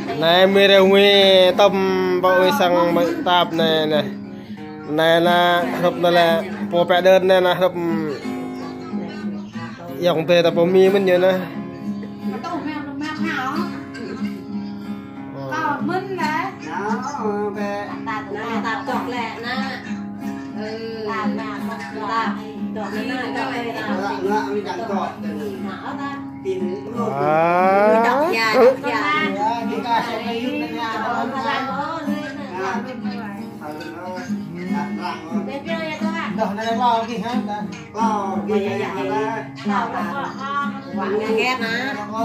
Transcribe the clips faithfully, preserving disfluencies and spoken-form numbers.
Anai mơi rơmơi tơm ƀơi sang ƀơi tap anai anai. Anai ană hrup anai lĕ pô pĕ đơn anai ană hrup yŏng tê ta pô mi mơ̆n ñu anai.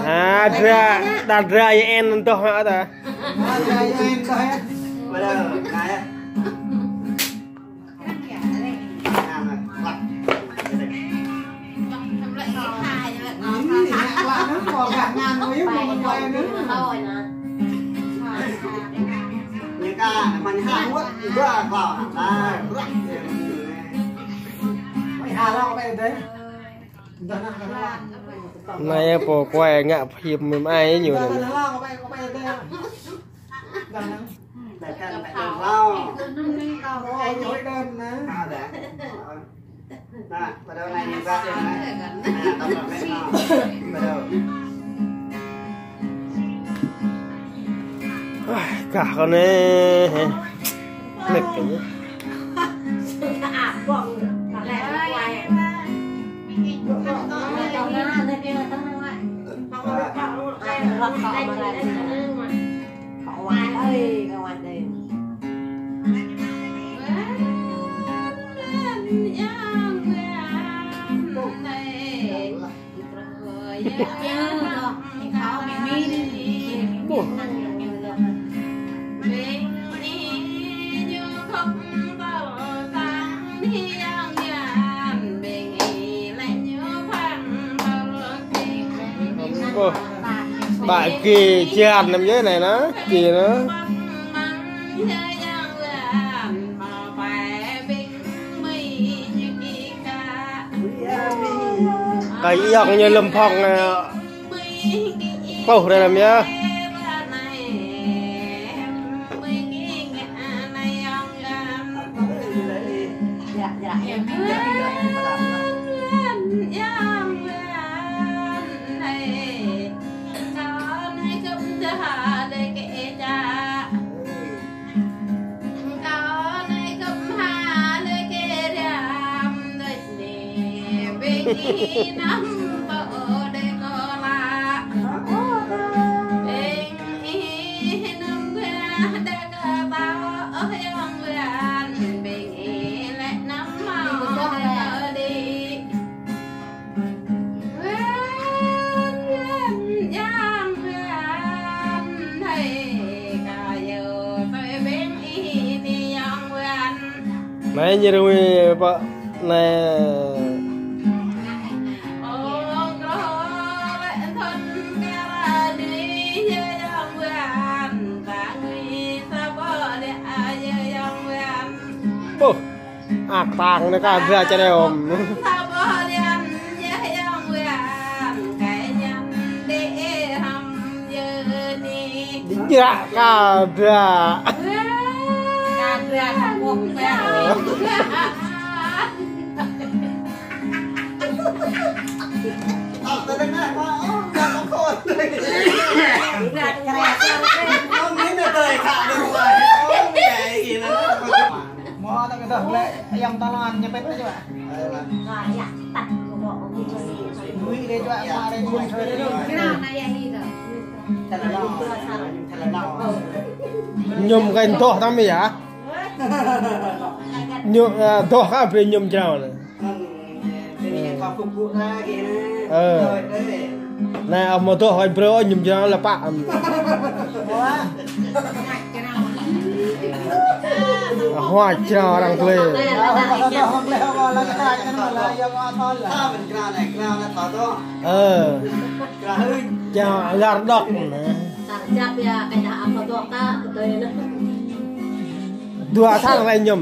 A, dra, đa dra yơ en ntoh hă ta. Anai pô kuai ngă phim mơ̆m ai ñu anai. Ai, kah kơ anai. Mệt kơ. Ơ, ƀă kì jhat năm yơh anai ană, kì ană. Kơ yŏng ñu lơ̆m phŏng, ơ, pôh rai lăm yơh. Anai ñu rơmơi pơ anai. Ƀuh, ak tang anai kah dra čơrơm. Djă kah dra. Ñum kơ ntoh tăm yơh. Ñu, a, ntoh kah brơi ñum jrao anai. Ơ. Anai, a, mơ̆ ntoh kơ brơi ñum jrao lĕ pă. Hua jrao arăng gleh. Ơ. Jrao lar đŏk anai. Dua tháng lĕ ñum.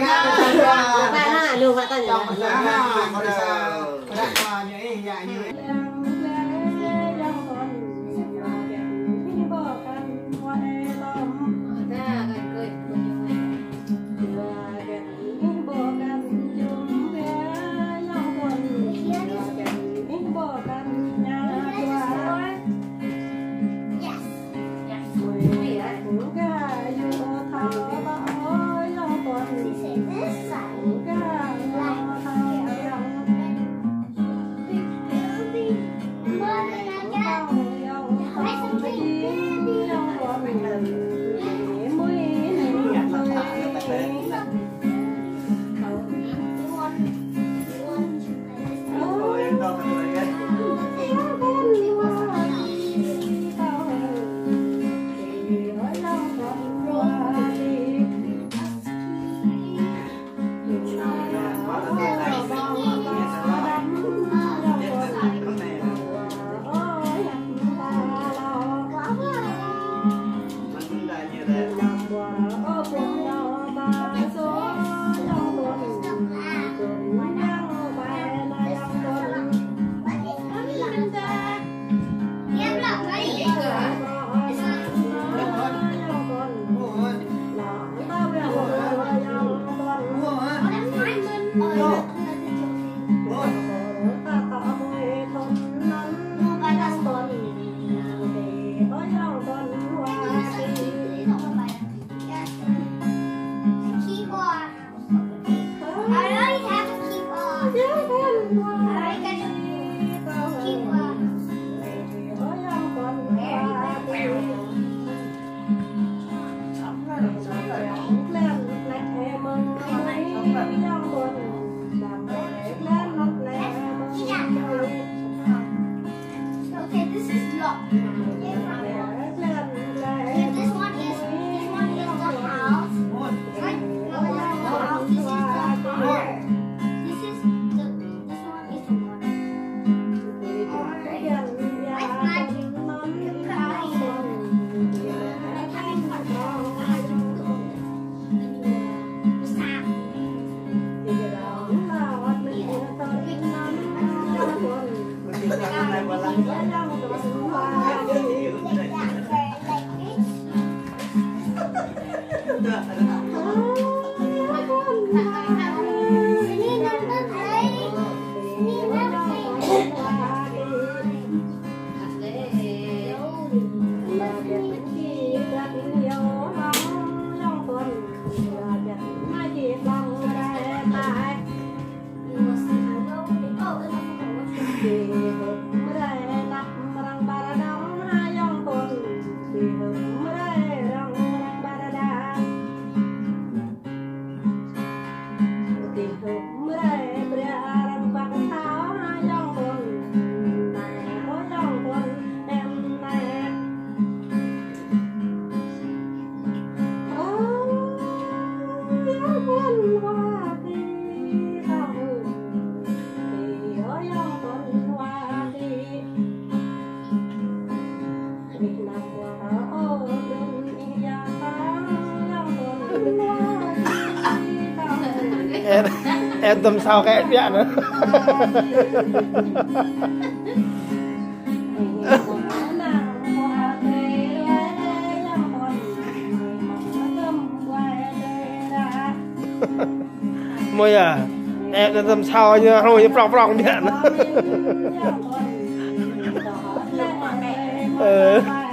Ba ha, lu ba ta ñu. Keyboard. I already have a keyboard. I already got a keyboard. Em, em tăm sao kĕ biă anŭn. Mơi ah, em tăm sao ñu, hrup ñu prŏng prŏng biă anŭn. Ơ.